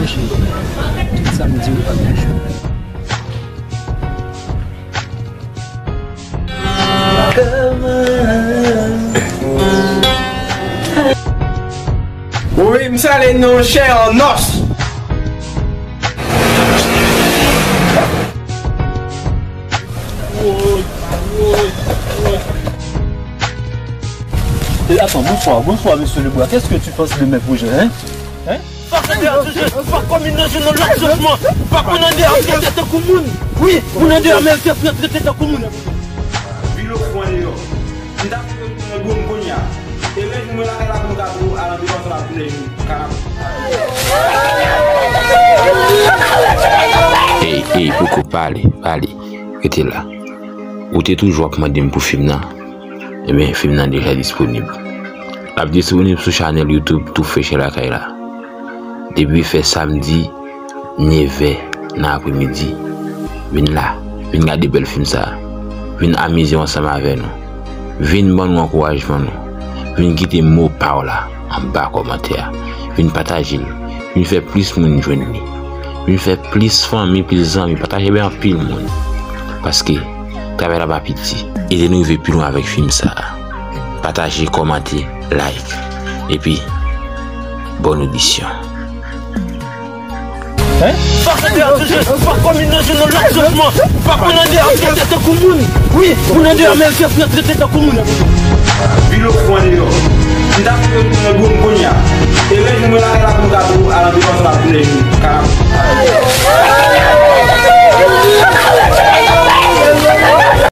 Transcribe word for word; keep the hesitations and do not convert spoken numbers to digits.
Tout sa m di ou pa t mache. Wi, m sale nan chè an nòs. Et attends, bonsoir, bonsoir, monsieur Lebras. Qu'est-ce que tu penses de mes projets, hein? Hein? Fòk nou deyò, Jezi, fòk komin nan jwenn yon lòt chanjman. Fòk moun andeyò trete tankou moun. Wi, moun andeyò mèt trete tankou moun. Vin lo fran deyò. M ta fè yon gwo kounye a. E men mwen lakay la pou nou ka tou al andeyò sa la pou nèg yo. Ey, ey, Koko, pale, pale. Rete la. Ou te toujou ap mande m pou fim nan. Ebyen, fim nan deja disponib. L ap disponib sou chanèl YouTube Tou Freche Lakay la. Depi fè samdi, nevè nan apremidi, vin la, vin gade bèl fim sa a. Vin amize w ansanm avè nou. Vin ban nou ankourajman nou. Vin kite mo pa w la anba kòmantè a. Vin pataje l. Vin fè plis moun jwenn li. Vin fè plis fanmi, plis zanmi. Pataje bay anpil moun. Paske travay la pa piti. Ede nou rive pi lwen avèk fim sa a. Pataje, kòmante, like. Epi, bòn odisyon. Fòk andeyò toujou, fòk komin nan jwenn yon lòt chanjman. Fòk moun andeyò trete tankou moun. Wi, moun andeyò mèt trete tankou moun. Vin lo fran deyò. M ta fè yon gwo kounye a.